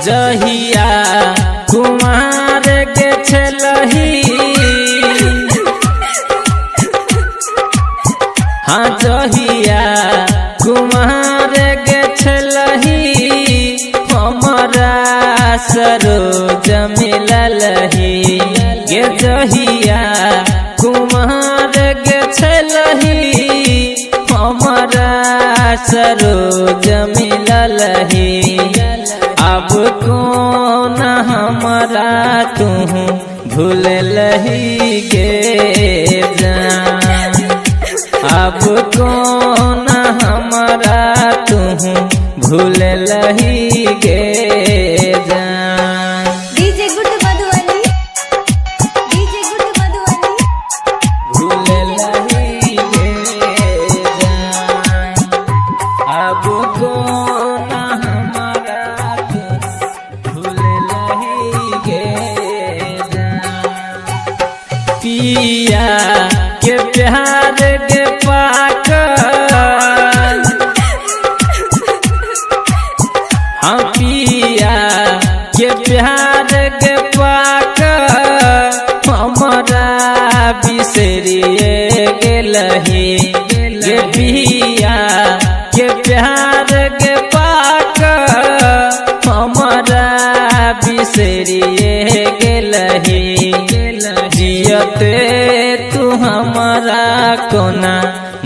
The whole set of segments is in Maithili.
जहिया कुमार के छलही। हाँ जहिया कुमार के छलही हमरा सरोज मिललही गे। जहिया कुमार के छलही हमरा सरोज मिललही। अब कौन हमरा तू भूललही गे जान। अब कौन हमरा तू भूललही गे जान। DJ good Madhubani, DJ good Madhubani. भूललही गे जान। अब कौन हमरा तू भूललही गे जान। पिया के प्यार के पाकल, हाँ पिया के प्यार के पाकल हमरा बिसरिए गेलही गे। पिया के प्यार के पाकल हमरा बिसरिए गेलही। जियते तू हमारा कोना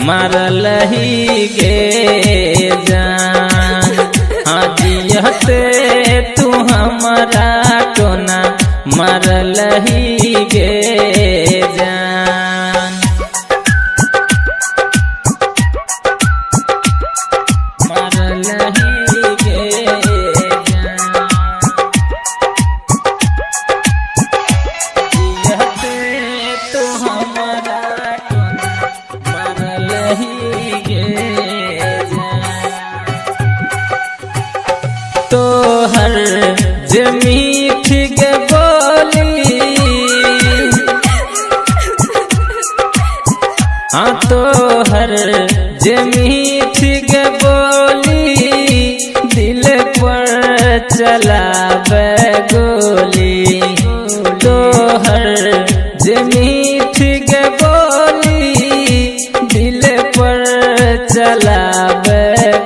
मारलही गे जान। हाँ जियते तू हमारा कोना मारलही गे जान। मारलही गे जान। जियते तू हमारा कोना मारलही गे जान। तोहर जे मीठ के बोली, हाँ तोहर जे मीठ के बोली दिल पर चलावे गोली। तोहर जे मीठ के बोली दिल पर चलावे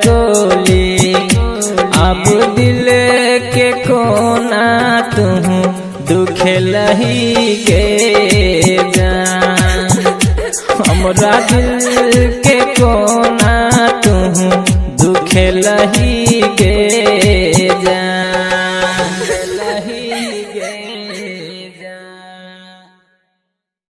गोली। अब दिल के कोना तू दुखेलही गे जान। हमरा दिल के कोना तू दुखेलही गे